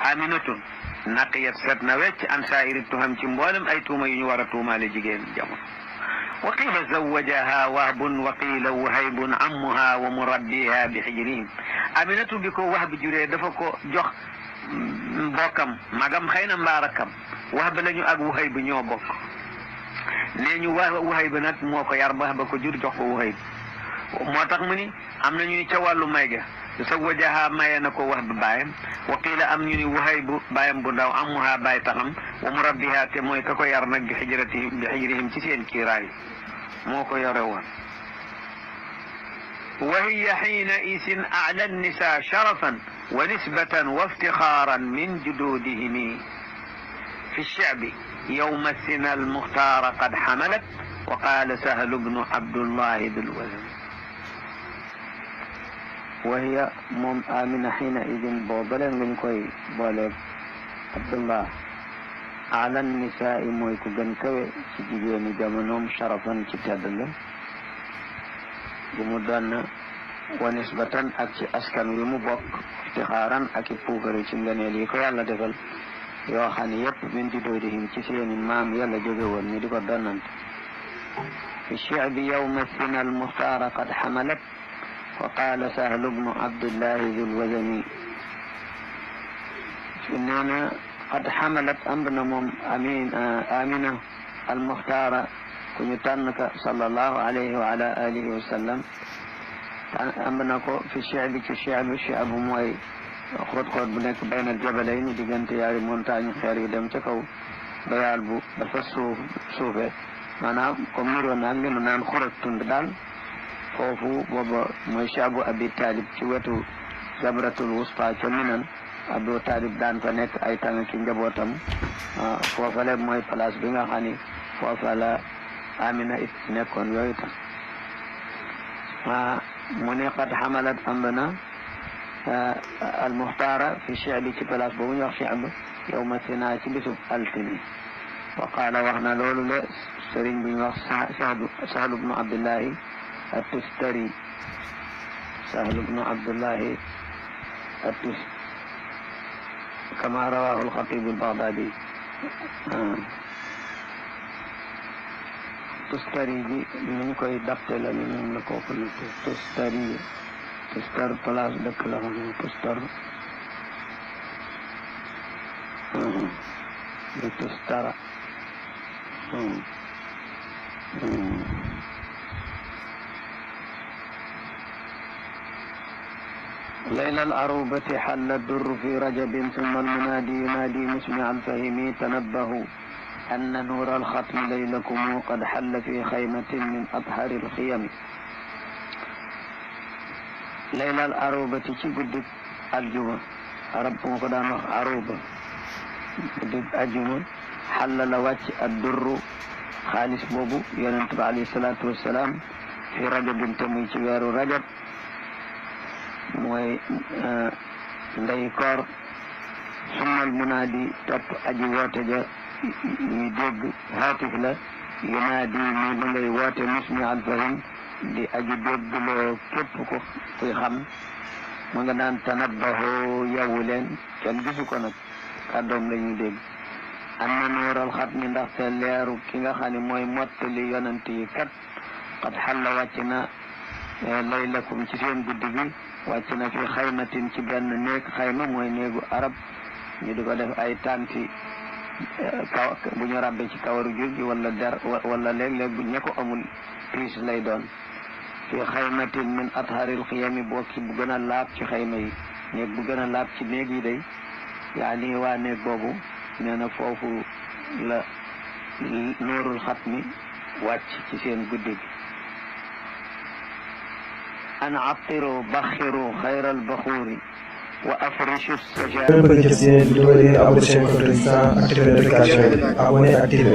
aminatun naqiyat set na wecc an saa'iri tuham ci mboolem ay tuuma yu ñu war a tuumaale jigéen jamono. wa qiila zawwajaha wahbun wa qiila wuhaybun ammuha wa murabbiha bi xijrihim. aminatu bi ko wahb juree dafa ko jox mbokkam magam xëy na mbaarakam wahb lañu ak wuhayb ñoo bokk. nee ñu wuhayb nag moo ko yar ba ko jur jox ko wuhayb. moo tax mu ni am na ñu ni ca wàllu may ga zawwajaha maye na ko wahb baayam wa qiila am ñu ni wuhayb baayam bu ndaw ammuha baay taxam wa murabbiha te mooy ka ko yar nag bi xijrihim ci seen kiiraay moo ko yore woon. wa hiya xiina isin a'la nisa sharafan wa nisbatan wa iftixaaran min jududihimi fi sha'bi yawma sina almuxtaara qad xamalat wa qaala sahlu bnu abdullahi dul wazn. wa hiya moom Amina xiina idin boobale ngañ koy booleeg Abdullah a'la nisaa mooy ku gën kawe ci jigéeni jamonoom sharafan ci tedd la bu mu doon wa nisbatan ak ci askan wi mu bokk iftixaaran ak i puukare ci ngëneel yi ko yàlla defal yoo xam ne yëpp min judoodihim ci seeni maam yàlla jóge woon ñu di ko donnante. fi shi'bi yawma sina almuxtaara qad xamalat wa qaala sahlu bnu abdillahi dul wazani. nee na qad xamalat ëmb na moom Amina almuxtaara ku ñu tànn ka sallallahu alayhi wa ala alihi wa sallam ëmb na ko fi shi'bi ci shi'bu mooy xóot-xóot bu nekk baynal jabalayni diggante yaari montagne xeer yi dem ca kaw bayaal bu dafa suufe maanaam comme niroo naag li nu naan xurat tund daal foofu booba mooy shi'bu abi talib ci wetu jabratul wusta ca minan Abu Talib daan fa nekk ay tàng ki njabootam foofale mooy place bi nga xam ni foofa la Amina it nekkoon yooyu tam mu ne qad xamalat ëmb na almuxtaara fi shi'bi ci place boobu ñu wax shi'b yawma sina ci bisub altine. wa qaala wax na loolu le sëriñ bi ñu wax Sahlu bnu Abdullahi at-Tustari Sahlu bnu Abdullahi at-Tustari kama rawahu al-Khatib al-Baghdadi. Tustari bi ñu koy dapte la ni moom la kooku la Tustari Tustar place dëkk la xam ne Tustar di Tustara ليلى العروبة حل الدر في رجب ثم المنادي ينادي مسمع الفهم تنبهوا أن نور الختم ليلكم قد حل في خيمة من أطهر الخيم. ليلى العروبة ci guddi aljuma arab moo ko daan wax aruba guddi aljuma xal la wàcc addurru xaalis boobu yonent bi alayhi salaatu wassalaam fi rajabin te muy ci weeru rajab mooy ndey koor summal munaadi topp aji woote ja ñuy dégg haatif la yunaadi mi ba ngay woote musmi alfahim di aji déggloo képp ku kuy xam mu nga naan tanabbahu yawwu leen kenn gisu ko nag kàddoom la ñuy dégg. am na nuural xatmi ndaxte leeru ki nga xam ne mooy mottali yonent yi kat qad xalla wàcc na laylakum ci seen guddi gi wàcc na fi xaymatin ci benn néeg xayma mooy néegu arab ñu di ko def ay tanti kaw bu ñu ràbbe ci kawaru jur gi wala der wala léeg-léeg bu ña ko amul piis lay doon fi xaymatin min atharil xiyami bokki bu gën a laab ci xayma yi néeg bu gën a laab ci néeg yi day yaani waa néeg boobu nee na foofu la nuurul xatmi wàcc ci seen guddi gi. an attiru baxiru xayral baxuuri wa afrishu sajaada. bëgg jot seen vidéo yi abonné seen compte Résistance activé notification yi abonné activé.